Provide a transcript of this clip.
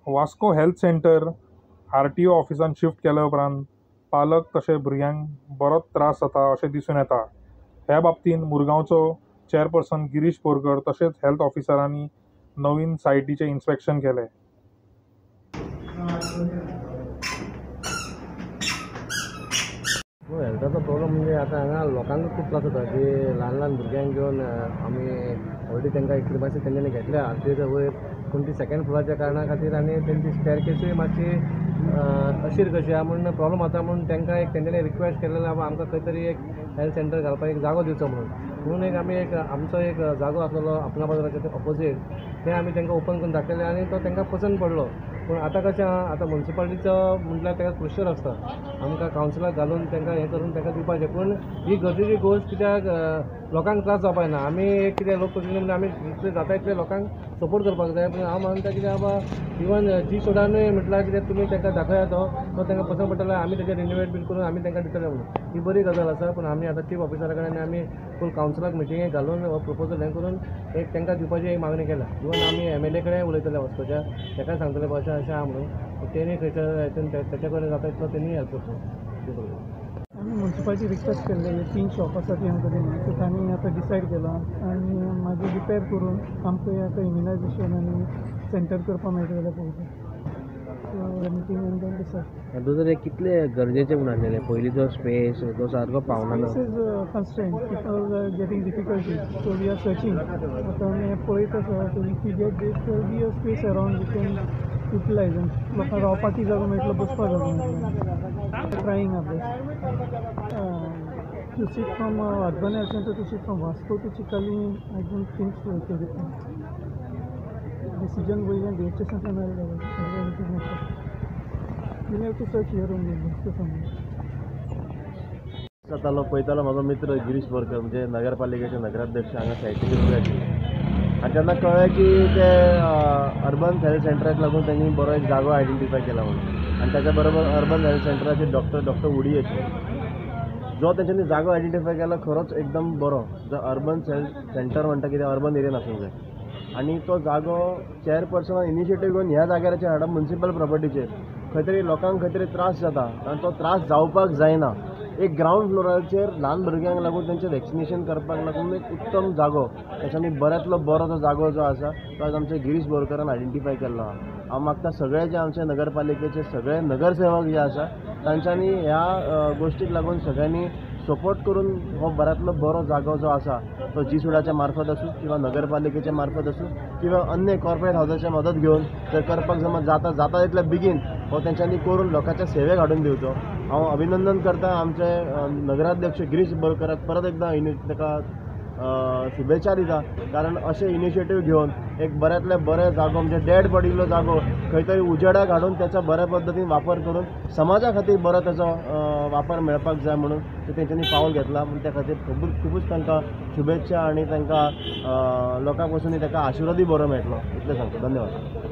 Vasco health centre RTO ऑफिसांत shift केल्या उपरांत पालक तशें भुरग्यांक बरोच त्रास जाता अशें दिसून येता. ह्या बाबतींत मुरगांवचो चेअरपर्सन गिरीश बोरकर तशेंच हेल्थ ऑफिसरांनी नवीन सायटीचें इन्स्पेक्शन केलें. हेल्थाचो प्रॉब्लम म्हणजे आतां हांगा लोकांक खूब त्रास जाता की ल्हान ल्हान भुरग्यांक घेवन आमी ऑलरेडी तांकां एक मातशें तेंच्यांनी घेतल्या आरटीओच्या वयर, पूण ती सेकेंड फ्लोराच्या कारणा खातीर आनी तेंची स्टेरकेसूय मातशी अशीर कशी आहा म्हूण प्रॉब्लम जाता म्हूण तांकां एक तेंच्यांनी रिक्वेस्ट केलेलें आमकां खंय तरी एक हेल्थ सेंटर घालपाक एक जागो दिवचो म्हणून. म्हणून एक आमी एक आमचो एक जागो आसलेलो आपणा बाजाराच्या ऑपोजीट, तें आमी तांकां ओपन करून दाखयलें आनी तो तांकां पसंत पडलो. पूण आतां कशें आहा, आतां मुन्सिपालिटीचो म्हटल्यार ताका प्रेशर आसता, आमकां कावन्सिलाक घालून तांकां हें करून तांकां दिवपाचें. पूण ही गरजेची गोश्ट कित्याक लोकांक त्रास जावपाक जायना. आमी एक कितें लोकप्रतिनिधी म्हणल्यार आमी जितले जाता तितले लोकांक सपोर्ट करपाक जाय. पूण हांव मानता कितें बाबा इवन जी सोडानूय म्हटल्यार कितें तुमी तांकां दाखयात, तो तांकां पसंत पडटलो, आमी तेजें रिनोवेट बीन करून आमी तांकां दितले म्हणून. ही बरी गजाल आसा. पूण आमी आतां चीफ ऑफिसरा कडेन आमी फूल कावन्सिलाक मिटिंगेक घालून हो प्रपोजल हें करून एक तांकां दिवपाची एक मागणी केल्या. इवन आमी एमएलए कडेन उलयतले वास्कोच्या, ताका सांगतले अशें अशें आहा म्हणून, तेणी खंयच्या हेतून तेच्या कडेन जाता तितलो तेणी हेल्प करचो. आमी मुन्सिपालिटी रिक्वेस्ट केल्ले 3 शॉप आसा ती आमकां दिना, सो तांणी आतां डिसायड केलां आनी मागीर रिपेर करून आमकां आतां इम्युनायजेशन आनी सेंटर करपाक मेळटा जाल्यार पळोवपाक. सो मिटींग आनी then decide. दुसरें कितले गरजेचें म्हूण आसलेलें पयलींचो स्पेस तो सारको पावना. Space is constraint, people are getting difficulties, so we are searching. आतां आमी पळयत आसा, so if you get this there will be a space around we can utilize. लोकांक रावपाकय जागो मेळटलो, बसपाक जागो मेळटलो. Trying our best to shift from urban health centre to shift from Vasco to Chicalim. I don't think so. Decision वयल्यान registration मेळ्ळें. We have to search here only. जातालो पळयतालो म्हाजो मित्र गिरीश बोरकर म्हणजे नगरपालिकेचे नगराध्यक्ष हांगा सायटीचेर उबे आशिल्ले आनी तेन्ना कळ्ळें की ते अर्बन हेल्थ सेंटराक लागून तेंणी बरो एक जागो आयडेंटिफाय केला म्हणून. आनी ताच्या बरोबर अर्बन हेल्थ सेंटराचे डॉक्टर उडी आशिल्ले, जो तेंच्यांनी जागो आयडेंटिफाय केला खरोच एकदम बरो. जो अर्बन हेल्थ सेंटर म्हणटा कितें अर्बन एरियन आसूंक जाय आनी तो जागो चेअरपर्सनान इनिशिएटीव घेवन ह्या जाग्याचेर हाडप मुन्सिपल प्रॉपर्टीचेर खंय तरी लोकांक खंय तरी त्रास जाता आनी तो त्रास जावपाक जायना. एक ग्रावंड फ्लोराचेर ल्हान भुरग्यांक लागून तेंचें वॅक्सिनेशन करपाक लागून एक उत्तम जागो, तेच्यांनी बऱ्यांतलो बरो तो जागो जो आसा तो आज आमच्या गिरीश बोरकरान आयडेंटिफाय केल्लो आहा. हांव मागता सगळे जे आमचे नगरपालिकेचे सगळे नगरसेवक जे आसा तांच्यांनी ह्या गोश्टीक लागून सगळ्यांनी सपोर्ट करून हो बऱ्यांतलो बरो जागो जो आसा तो जी सुडाच्या मार्फत आसूं किंवा नगरपालिकेच्या मार्फत आसूं किंवा अन्य कॉर्पोरेट हावसाच्या मदत घेवन जर करपाक जमत जाता जाता तितले बेगीन हो तेंच्यांनी करून लोकांच्या सेवेक हाडून दिवचो. हांव अभिनंदन करता आमचे नगराध्यक्ष गिरीश बोरकराक, परत एकदां ताका शुभेच्छा दिता, कारण अशें इनिशिएटीव घेवन एक बऱ्यांतले बरे जागो म्हणजे डेड पडिल्लो जागो खंय तरी उजेडाक हाडून त्याचा बऱ्या पद्दतीन वापर करून समाजा खातीर बरो ताचो वापर मेळपाक जाय म्हणून ते तेंच्यांनी पावल घेतला. म्हूण त्या खातीर खुबूच तांकां शुभेच्छा आनी तांकां लोकां पसून ताका आशिर्वादूय बरो मेळटलो इतलें सांगता. धन्यवाद.